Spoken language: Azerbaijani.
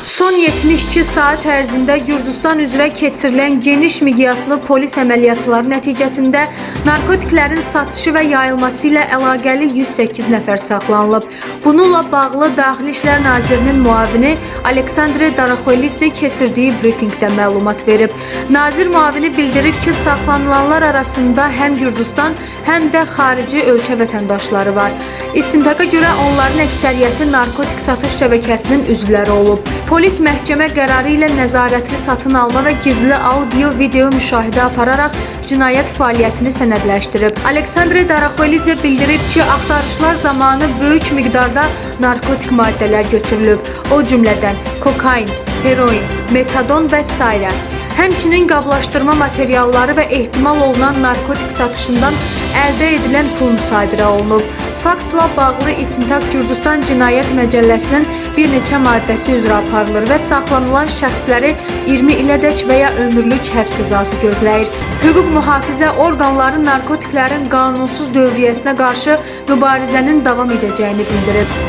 Son 72 saat ərzində Gürcüstan üzrə keçirilən geniş miqyaslı polis əməliyyatları nəticəsində narkotiklərin satışı və yayılması ilə əlaqəli 108 nəfər saxlanılıb. Bununla bağlı Daxili İşlər Nazirinin müavini Aleksandre Daraxolidze keçirdiyi brifinqdə məlumat verib. Nazir müavini bildirib ki, saxlanılanlar arasında həm Gürcüstan, həm də xarici ölkə vətəndaşları var. İstintaqa görə onların əksəriyyəti narkotik satış şəbəkəsinin üzvləri olub. Polis məhkəmə qərarı ilə nəzarətli satın alma və gizli audio-video müşahidə apararaq cinayət fəaliyyətini sənədləşdirib. Aleksandre Daraxolidze bildirib ki, axtarışlar zamanı böyük miqdarda narkotik maddələr götürülüb. O cümlədən kokain, heroin, metadon və sairə. Həmçinin qablaşdırma materialları və ehtimal olunan narkotik satışından əldə edilən pul müsadirə olunub. Faktla bağlı istintaq Gürcüstan Cinayət Məcəlləsinin bir neçə maddəsi üzrə aparılır və saxlanılan şəxsləri 20 ilədək və ya ömürlük həbs cəzası gözləyir. Hüquq mühafizə orqanları narkotiklərin qanunsuz dövriyyəsinə qarşı mübarizənin davam edəcəyini bildirib.